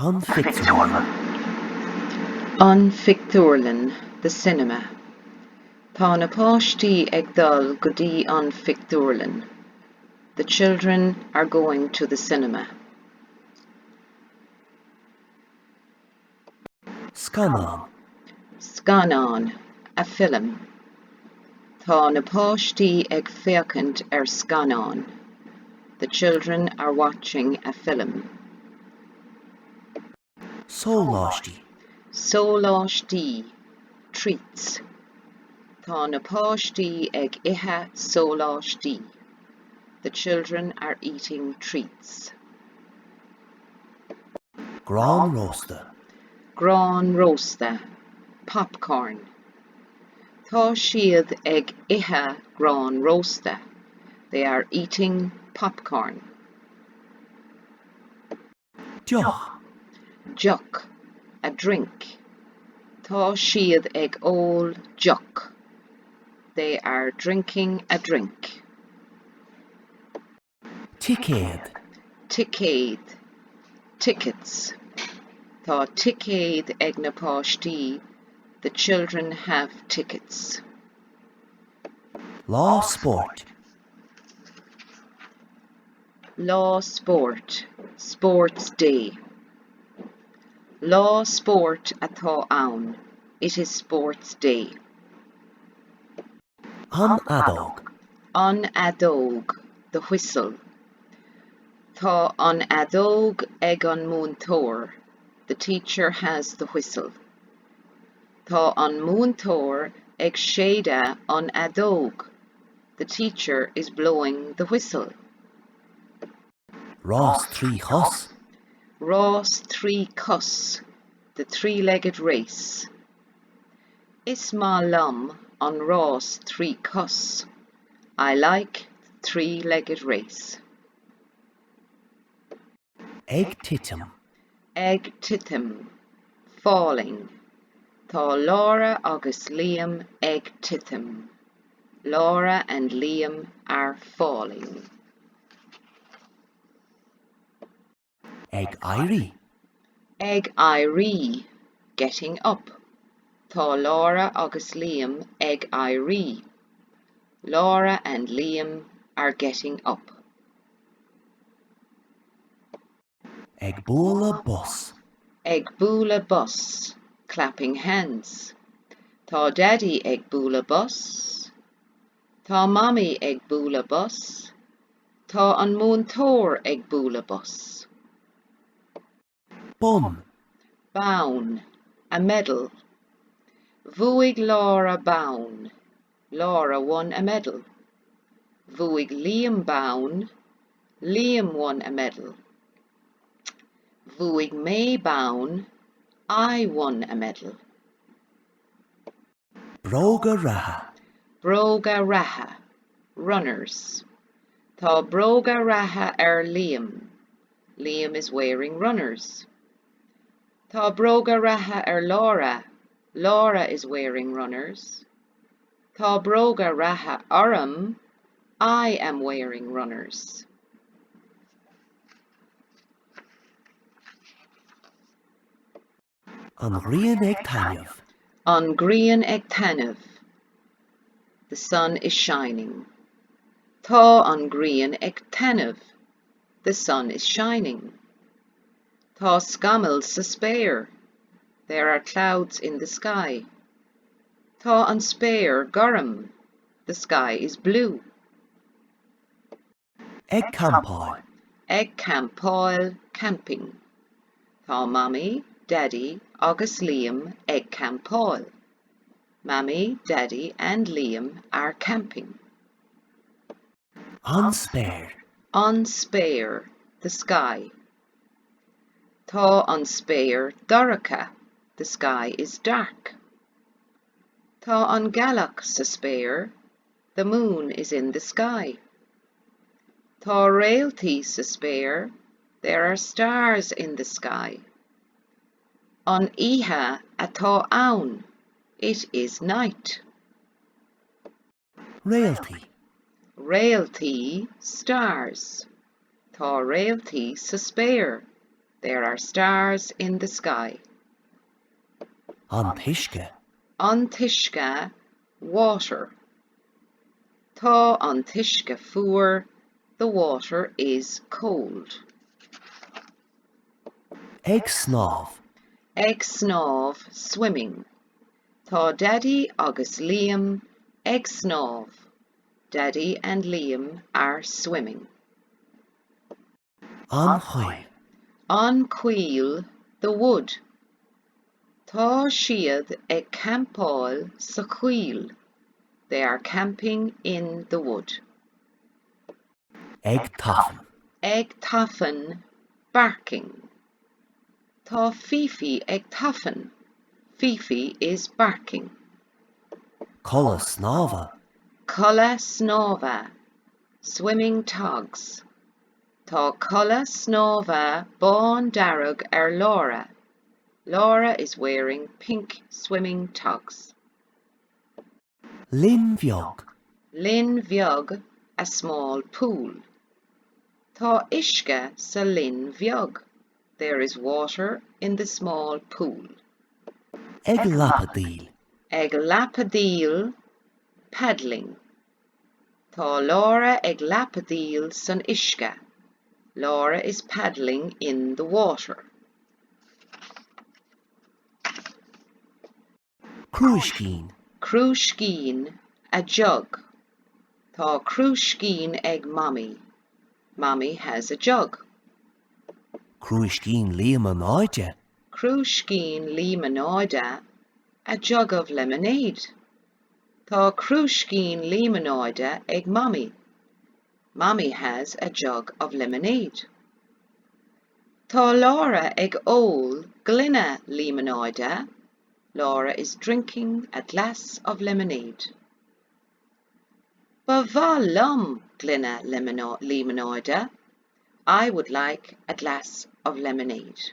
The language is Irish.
An phictiúrlann. An phictiúrlann, the cinema. Tá na páistí ag dul go dtí an phictiúrlann. The children are going to the cinema. Scannán. Scannán, a film. Tá na páistí ag féachaint ar scannán. The children are watching a film. Sóláistí. Sóláistí, treats. Tá na páistí ag ithe sóláistí. The children are eating treats. Grán rósta. Grán rósta, popcorn. Tá siad ag ithe grán rósta. They are eating popcorn. Deoch. Deoch, a drink. Tá siad ag ól deoch. They are drinking a drink. Ticéad. Ticéad, tickets. Tá ticéid ag na páistí, the children have tickets. Lá spóirt. Lá spóirt, sports day. Lá spóirt atá ann, it is sports day. An fheadóg. An fheadóg, the whistle. Tá an fheadóg ag an múinteoir, the teacher has the whistle. Tá an múinteoir ag séideadh an fheadóg, the teacher is blowing the whistle. Rás 3 chos. Rás 3 cos, the three-legged race. Is maith liom an rás 3 cos. I like the three-legged race. Ag titim. Ag titim, falling. Tá Laura agus Liam ag titim. Laura and Liam are falling. Ag éirí. Ag éirí, getting up. Tá Laura agus Liam ag éirí. Laura and Liam are getting up. Ag bualadh bos. Ag bualadh bos, clapping hands. Tá Daidí ag bualadh bos. Tá Mamaí ag bualadh bos. Tá an múinteoir ag bualadh bos. Bonn. Bonn, a medal. Bhuaigh Laura bonn. Laura won a medal. Bhuaigh Liam bonn. Liam won a medal. Bhuaigh mé bonn. I won a medal. Bróga reatha. Bróga reatha, runners. Tá bróga reatha ar Liam. Liam is wearing runners. Tá bróga reatha ar Laura. Laura is wearing runners. Tá bróga reatha orm. I am wearing runners. An ghrian ag taitneamh. An ghrian ag taitneamh. The sun is shining. Tá an ghrian ag taitneamh. The sun is shining. Tá scamaill sa spéir. There are clouds in the sky. Tá an spéir gorm. The sky is blue. Ag campáil. Ag campáil, camping. Tá Mamaí, Daidí agus Liam ag campáil. Mammy, Daddy and Liam are camping. An spéir. An spéir, the sky. Tá an spéir dorcha, the sky is dark. Tá an ghealach sa spéir, The moon is in the sky. Tá réaltaí sa spéir, there are stars in the sky. An oíche atá ann, it is night. Réaltaí. Réaltaí, stars. Tá réaltaí sa spéir. There are stars in the sky. An t-uisce. An t-uisce, water. Tá an t-uisce fuar, the water is cold. Ag snámh. Ag snámh, swimming. Tá Daidí agus Liam ag snámh. Daddy and Liam are swimming. An choill. An choill, the wood. Tá siad ag campáil sa choill. They are camping in the wood. Ag tafann. Ag tafann, barking. Tá Fifi ag tafann. Fifi is barking. Culaith snámha. Culaith snámha, swimming togs. Tá culaith snámha bándearg ar Laura. Laura is wearing pink swimming togs. Linn bheag. Linn bheag, a small pool. Tá uisce sa linn bheag. There is water in the small pool. Ag lapadaíl. Ag lapadaíl, paddling. Tá Laura ag lapadaíl san uisce. Laura is paddling in the water. Crúiscín. Crúiscín, a jug. Tá crúiscín ag Mamaí. Mommy has a jug. Crúiscín líomanáide. Crúiscín líomanáide, a jug of lemonade. Tá crúiscín líomanáide ag Mamaí. Mommy has a jug of lemonade. Tá Laura ag ól gloine líomanáide. Laura is drinking a glass of lemonade. Ba mhaith liom gloine líomanáide. I would like a glass of lemonade.